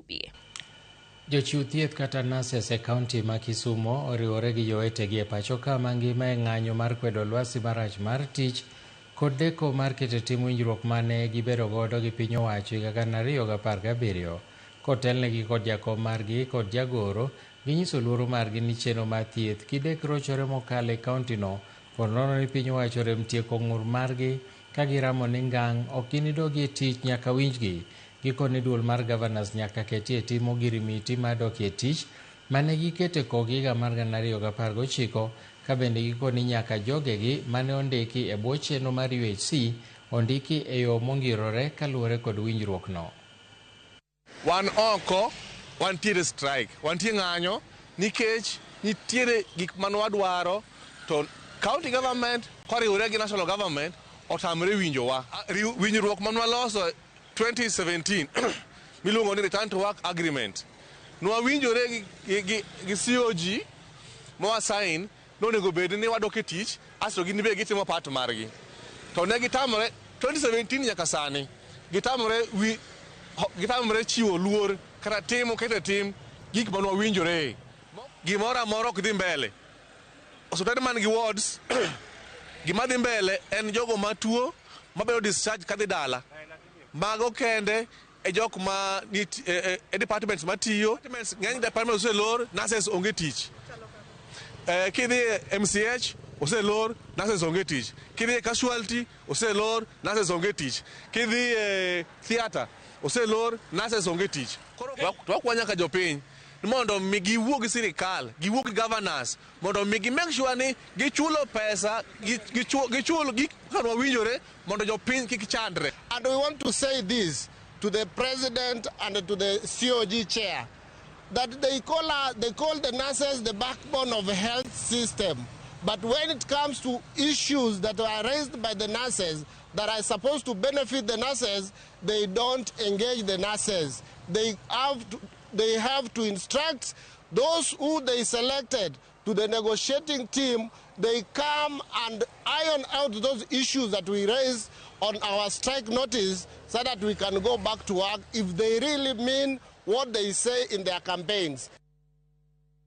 Nairobi. Jochiw thieth kata nurses e kaunti ma Kisumo oriwore gi jowetegi e pacho ka mangima e ng'anyo mar kwedo lwasi marach mar tich kod deko mar keto tim winjruok mane gibedo godo gi piny owacho higa 2017. Kotelnegi kod jakom margi kod jagoro, ginyiso luoro margi ni chenro mar thieth kidek rochore mokalo e kauntino pod nono ni piny owacho orem tieko ng'ur margi ka giramo ni ngang' ok ginidogi e tich nyaka winjgi. Gikone duol mar governors nyaka ketie tim ogirimiti mar dok e tich mane giketo e kok higa mar 2019 ka bende gikoni nyaka jogegi mane ondiki e bwo chenro mar UHC ondiki e yo mongirore kaluwore kod winjruok no. Wan oko wantiere strike, wantie ng'anyo nikech nitiere gik mane wadwaro to county government koriwore gi national government otamre winjowa. Winjruok mane waloso 2017 miluongo ni return to work agreement nwawinjore gi COG ma sign nonego bed ni wadok e tich asto gin be gitimo part margi to ne gitamore 2017 nyaka sani gitamore wi gitamore chiwo luor kata timo keto tim gik mane wawinjore. Gimoro amora ok dhi mbele. Osiptende man gi wards gima dhi mbele en jogo matuo mabedo discharge kadhi dala. Mago kende e jok ma e departments matiyo. Ng'eny departments oselor, nurses onge tich. Kidhi e MCH oselor, nurses onge tich. Kidhi e casualty oselor, nurses onge tich. Kidhi e theatre oselor, nurses onge tich. Koro to wakwa nyaka jopiny ni mondo mi giwuo gi sirikal, giwuo gi governors mondo mi gi make sure ni gichulo pesa, gichul gik kaka wawinjore mondo jopiny kik chandre. And we want to say this to the president and to the COG chair, that they call the nurses the backbone of the health system. But when it comes to issues that are raised by the nurses that are supposed to benefit the nurses, they don't engage the nurses. They have to instruct those who they selected to the negotiating team. They come and iron out those issues that we raised on our strike notice so that we can go back to work if they really mean what they say in their campaigns.